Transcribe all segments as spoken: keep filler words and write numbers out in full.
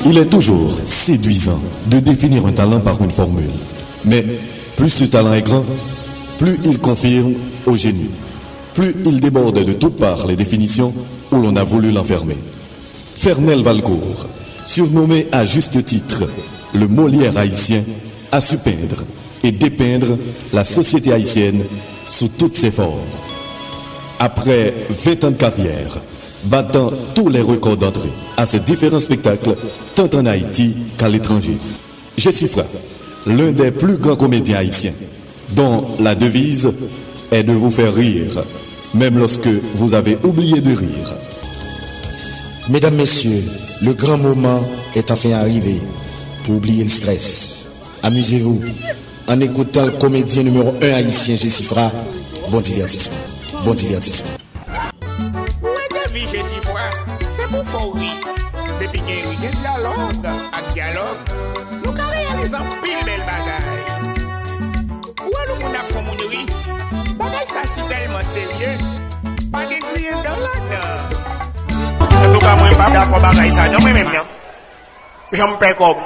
Il est toujours séduisant de définir un talent par une formule. Mais plus ce talent est grand, plus il confirme au génie, plus il déborde de toutes parts les définitions où l'on a voulu l'enfermer. Fernel Valcourt, surnommé à juste titre le Molière haïtien, a su peindre et dépeindre la société haïtienne sous toutes ses formes. Après vingt ans de carrière, battant tous les records d'entrée à ses différents spectacles, tant en Haïti qu'à l'étranger, Jesifra, l'un des plus grands comédiens haïtiens, dont la devise est de vous faire rire, même lorsque vous avez oublié de rire. Mesdames, Messieurs, le grand moment est enfin arrivé pour oublier le stress. Amusez-vous en écoutant le comédien numéro un haïtien Jesifra. Bon divertissement. Bon divertissement. Ou wè devi Jesifra, se pou fè w ri. Depi gen ri, gen dyalòg. Ak dyalòg, nou ka reyalize anpil bèl bagay. Ou wè lè moun ap fè moun ri, bagay sa si tèlman serye, pa gen griyen dan ladan. Antouka, mwen pa dakò bagay sa, non, mwen menm, non. Jan m pè kòb.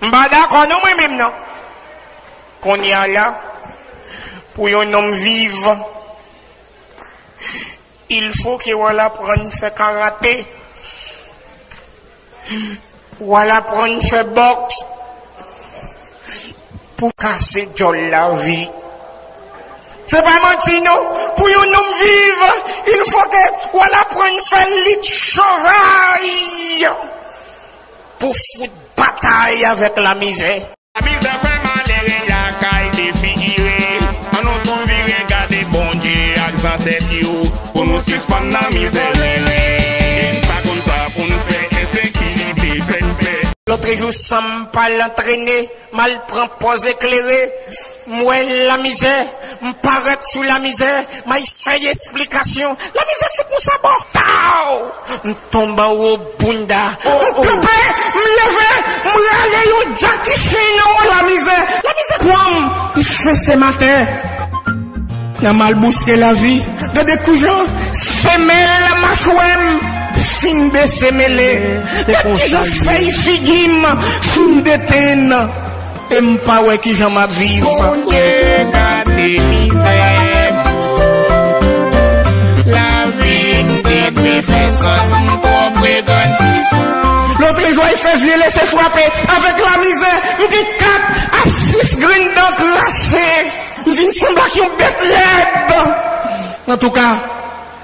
M pa dakò, non, mwen menm, non. Kounye a la, pou yon nonm viv, il faut que w al aprann fè karate. W al aprann fè bòks. Pou kase djòl lavi. Se pa manti, non. Pou yon nonm viv, il faut que w al aprann fè lit chovay. Pou fout batay avèk lamizè. Lamizè fè malere lakay defigire. Ann nou tou vire gade Bondye ak zansèt yo, pou nou sispann nan mizè rele. E n pa konn sa pou n fè, ensekirite fè n pè. Lòt jou, san m pa al antrene, m al pran pòz eklere. M wè lamizè, m parèt sou lamizè, m al fè esplikasyon. Lamizè fout mwen sa bò. Pow! M tonbe anwo bounda. M kanpe, m leve, m rale yon Jackie Chan anwo lamizè. Lamizè pran m, m fese m atè. Nan mal bouske lavi, gade kijan semèl machwè m fin desemele. Gade kijan fèy figi m fin detenn. E m pa wè kijan m ap viv. Bondye gade mizè m. Lavi m te dwe fè sans, m twò pre grann pwisans. Lòt jou, fevriye lese frape avèk lamizè. M gen kat a sis grenn dan krache. M vin sanble ak yon bèt lèd. Antouka,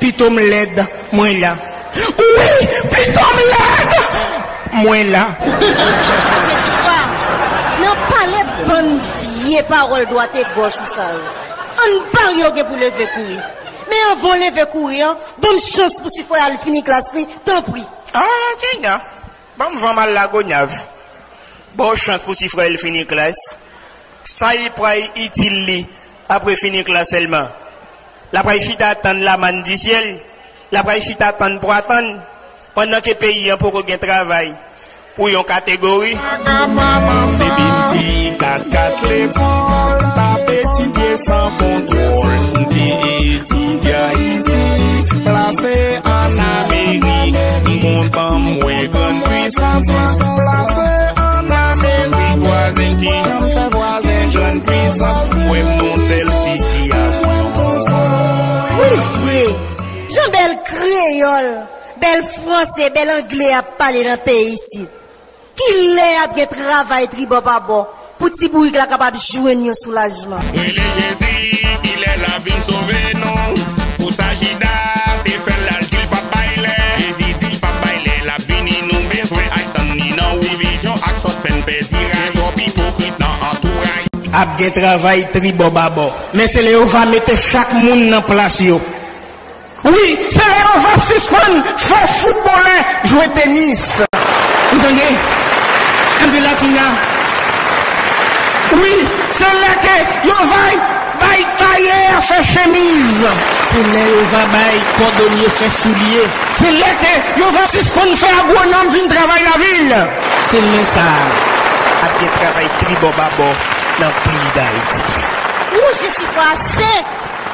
pito m lèd, mwen la. Wi, pito m lèd, mwen la. Jesifra, nan pale bann vye pawòl dwat e gòch ou sa yo, ann pare w gen pou leve kouri. Men anvan w leve kouri an, ban m chans pou Sifrè al fini klas li, tanpri. Ah, Djina, ban m van m al Lagonav. Ba w chans pou Sifrè al fini klas. Sa l pral itil li apre fini klas sèlman? L ap pral chita tann lamann di syèl? L ap pral chita tann pwa tann? Pandan ke peyi an poko gen travay pou yon kategori. Depi m ti kat kat lekòl, m t ap etidye san kontwòl. M te etidye Ayiti, plase ann Amerik. M kontan m wè grann pwisans lan plase ann Amerik. Vwazen ki jan m fè vwazen jwenn pwisans, m wè m nan tèl sitiyasyon konsa. Wi, vre. Jan bèl kreyòl, bèl franse, bèl angle ap pale nan peyi isit. Kilè ap gen travay tribò pa bò pou ti bourik la kapab jwenn yon soulajman? Rele Jezi, kilè l ap vin sove nou? Pou sa Jida te fè l, l al di l p ap bay lè. Jezi di l p ap bay lè, l ap vini, nou bezwen al tann li nan wout. Divizyon ak sòt fè n pèdi ray. Gen twòp ipokrit nan antouray. Ap gen travay tribò babò. Men se lè yo va mete chak moun nan plas yo. Wi, se lè yo va sispann fè foutbolè jwe tenis. Ou tande? Ann di Latina. Wi, se lè ke yo va bay tayè a fè chemiz. Se lè yo va bay kòdonye fè soulye. Se lè ke yo va sispann fè agwonòm vin travay lavil. Se lè sa a ap gen travay tribò babò nan peyi Dayiti. Ou Jesifra, se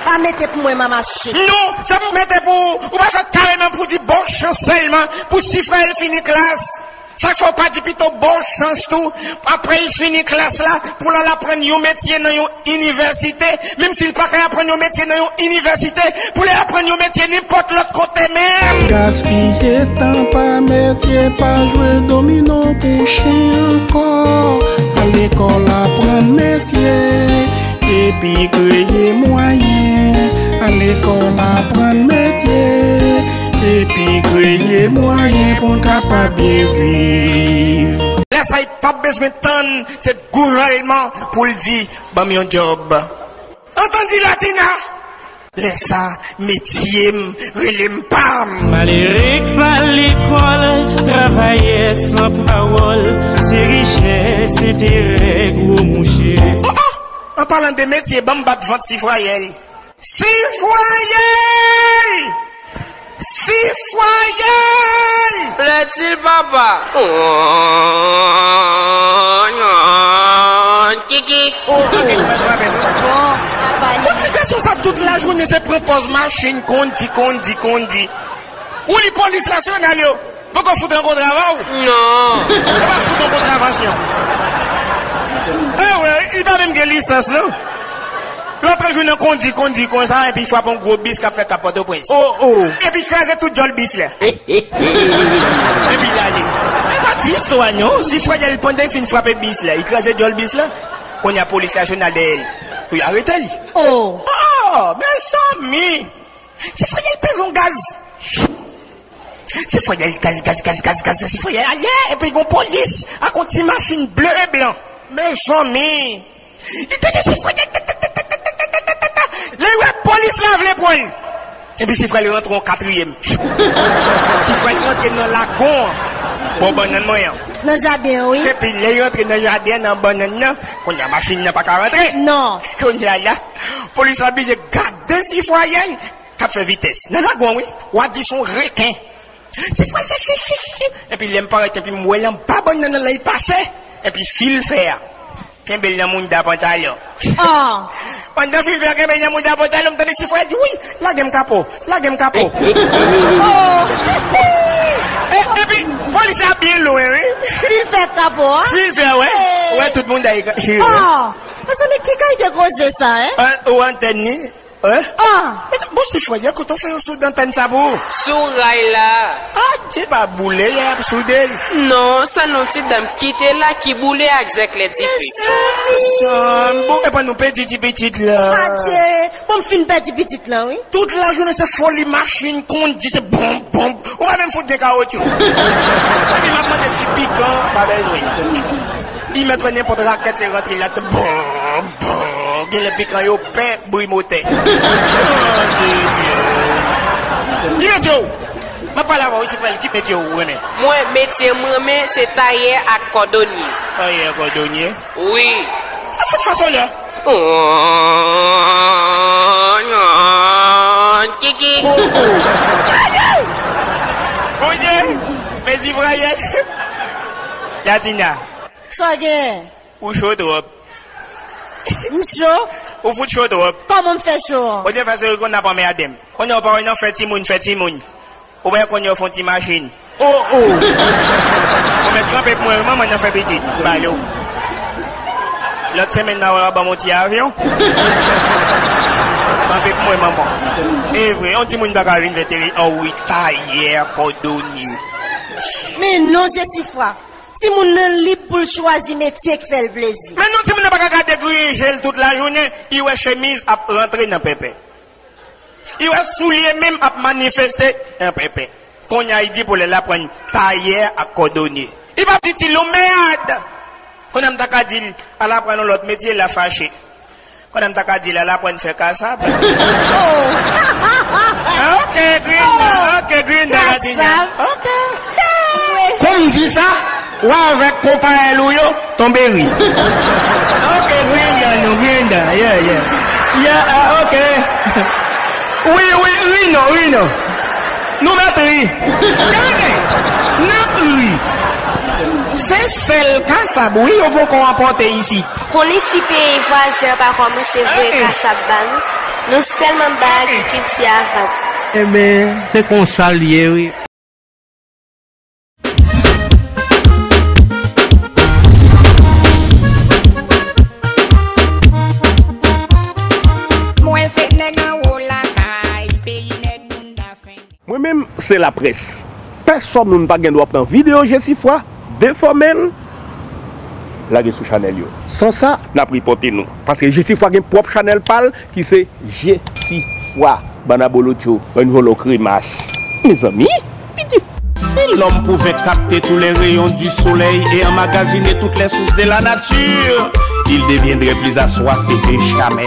Pa mete pou mwen, Mama Chik. Non, se pou mete pou ou. Ou pa fèt kareman pou di bon chans sèlman pou Sifrayèl fini klas. Sa k fè w pa di pito bon chans tou, apre l fini klas la, pou l al aprann yon metye nan yon inivèsite, menm si l pa ka aprann yon metye nan yon inivèsite, pou l al aprann yon metye nenpòt lòt kote menm. Gaspiye tan pa metye, pa jwe domino pou chen ankò. Al lekòl aprann metye, epi kreye mwayen. Al lekòl aprann metye, epi kreye mwayen pou n kapab byen viv. Lè sa, y p ap bezwen tann, se gouvèlman pou l di, ban m yon djòb. Antandi Latina! Lè sa, metye m, rele m pa m. Malere k pa lekòl, travayè san pawòl, se richès enterè gwo mouche. Oh, oh! An palan de metye, ban m bat vant Sifwayèl. Sifwayèl! Sifwayèl! Plètil papa. Kiki. Bon, bon, bon, ti gason sa tout lajounen se pran pòz machin, kondi, kondi, kondi. Ou li polis nasyonal yo. Poko fout rankontre avè w? Non. Yo pa fout rankontre avè w. E wi, li pa menm gen lisans, non. Lòt jou nan kondi, kondi konsa, epi frape yon gwo bis k ap fè Kap Pòtoprens. Oh, oh. Epi kraze tout djòl bis la. Epi l ale. E pa ti istwa, non. Sifwayèl pandan l fin frape bis la, li kraze djòl bis la. Kounye a polis nasyonal dèyè l. Pou y arete l. Oh. Oh, mezanmi. Sifwayèl peze yon gaz. Sifwayèl gaz, gaz, gaz, gaz, gaz, Sifwayèl ale, epi gon polis ak yon ti machin ble e blan. Mezanmi. Li tande Sifwayèl, ta, ta, ta. Lè l wè polis la vle pran l. Epi Sifwayèl rantre yon katriyèm. Sifwayèl rantre nan lagon an. Bò bannann mwen an. Nan jaden an, wi. Epi lè l rantre nan jaden an, nan bannann nan, kounye a machin nan pa ka rantre. Non. Kounye a la, polis la oblije gade Sifwayèl k ap fè vitès. Nan lagon, wi. W a di se yon reken. Epi lè m parèt, epi m wè l anba bannann nan lè l pase. Epi fil fè a. Kenbe l nan mounda pantalon. Oh. Pandan fil fè a kenbe l nan mounda pantalon, m tande Sifwayèl di, wi, lage m kapo, lage m kapo. Oh. E, epi, polis la byen lwen, wi. Fil fè kapo, a? Fil fè, wè. Wè, tout moun dèyè. Oh. Mezanmi, ki kalite koze sa, en? An, ou antèn ni? Hein? Ah! Bon, Sifwayèl, kote w fè yo sou antèn sa pou ou? Sou ray la. Adje, pa boule, y ap soude l. Non, sa non, ti dam kite la ki boule ak zèklè dife. Sanm, bon, epa nou pèdi ti pitit la. Adje, bon, m fin pèdi pitit la, wi. Tout lajounen se foli machin, kondi, se bonm, bonm. Ou pa menm fout gen kawotchou. Epi m ap mande si pikan, pa bezwen. Li mèt wè nenpòt rakèt, se rantre la, t-, bon, bon. Genlè pikan yo pè bri motè. Ki metye w? M ap pale avè w, Sifwayèl, ki metye w renmen? Mwen, metye m renmen, se tayè ak kòdonye. Tayè ak kòdonye? Wi. Sa fout fason la. Kiki. Bondye, men Sifwayèl. Latina. Sa w gen? Ou cho twòp. M cho? Ou fout cho twòp. Kòman m fè cho an? Ou te fè se konn ap anmède m. Kounye a ou pa wè nan fè timoun, fè timoun. Ou pa wè kounye a ou fè yon ti machin. Oh, oh. Ou mèt kanpe pou mwen, manman nan fè pitit. Balo. Lòt semèn nan, ou a ban m yon ti avyon. Kanpe pou mwen, manman. E vre, yon timoun pa ka vin fè tele, an wi, tayè, kòdonye. Men non, Jesifra. Timoun nan lib pou l chwazi metye k fè l plezi. Men non, timoun nan pa ka gade griyen je l tout lajounen, li wè chemiz ap rantre nan pèpè. Li wè soulye menm ap manifeste nan pèpè. Kounye a, li di pou l al aprann tayè ak kòdonye. Li pa di ti lomèyad. Kounye a, m ta ka di l, al aprann yon lòt metye, l a fache. Pandan m ta ka di l al aprann fè kasab. Oh. Ok, Grinda, ok, Grinda, Latina. Ok. Wi. Kòm di sa, w avèk konpayèl ou yo, tonbe ri. Ok, Grinda, nou, Grinda, yeah, yeah. Yeah, ah, ok. Wi, wi, ri non, ri non. Nou mèt ri. Gade, n ap ri. Se sèl kasab, wi, yo poko ranpòte isit. Konnen si peyi vwazen an pa kòmanse voye kasab ba nou. Nou sèlman bay kilti a vag. Enben, se konsa l ye, wi. Mwen se nèg anwo lakay, peyi nèg moun da fen. Mwen menm, se laprès. Pèsòn moun pa gen dwa pran videyo Jesifwa, defòme l, lage sou chanèl yo. San sa, n ap ripòte nou. Paske Jesifwa gen pwòp chanèl pa l ki se Jesifwa. Bann abolotcho, bann vòlò kremas. Mezanmi, piti. Si l'homme pouvait capter tous les rayons du soleil et emmagasiner toutes les sources de la nature, il deviendrait plus assoiffé que jamais.